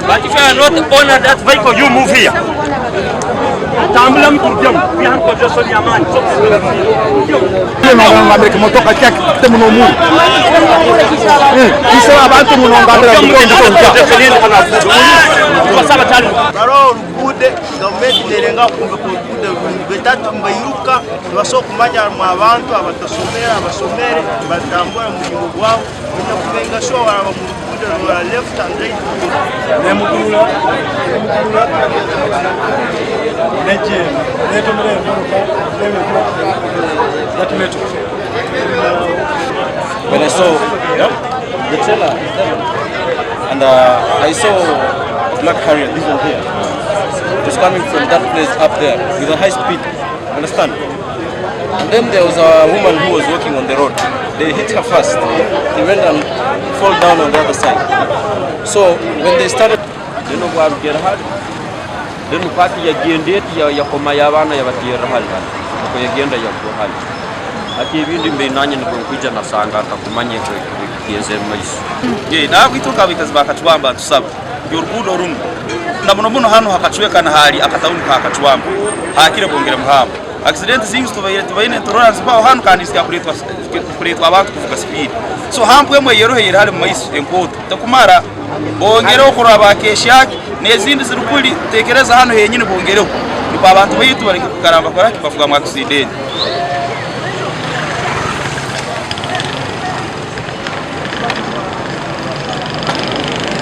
But if you are not owner that vehicle, you move here. Tambula mutujemu. We have congestion ya man. Nongambira kimotoka kyake kite muno omuntu ise abantu munongambira Baroho oruguude gavumenti nerenga kwombeka oruguudo rurungi beitu hati nibairuka nibasobola kumanya harimu abantu abatasomere abasomere nibatambura omu muringo gwabo baine kumenga shuwa waraba omu ruguudo rwa left and right. Nemukurura nemukurura negyenda netomera emotoka that metal. When I saw yeah, the trailer and uh, I saw a black Harrier, this one here. It was coming from that place up there with a high speed. Understand? And then there was a woman who was walking on the road. They hit her first. He went and fall down on the other side. So when they started Then obwarugire hali then kwati yagenda eti yakoma yabaana yabaterra hali hali nikwo yagenda yagwa hali hati ebindi mbe nanye nikwo nkwija nasanga ntakumanya ekigenzere mumaiso. Nahabwitwe nk'abaikazi ba Kacwamba nitusaba nti oruguudo runu na muno muno hanu hakacweka na hali akatauni ka Kacwamba hakire bongere muhambo. Accident zingi tubaire tubaine niturora nizibaho hanu kandi nizikira kureetwa kureetwa abantu kuvuga sipiidi. So hampu emwe ey'eroho eyeri hali mumaiso enkooto tekumara bongereho kurora ba Keshaki n'ezindi ziri kuri tekereza hanu henyini bongereho nukwo abantu baitu baleke kwikara nibakora ki bavugamu accident.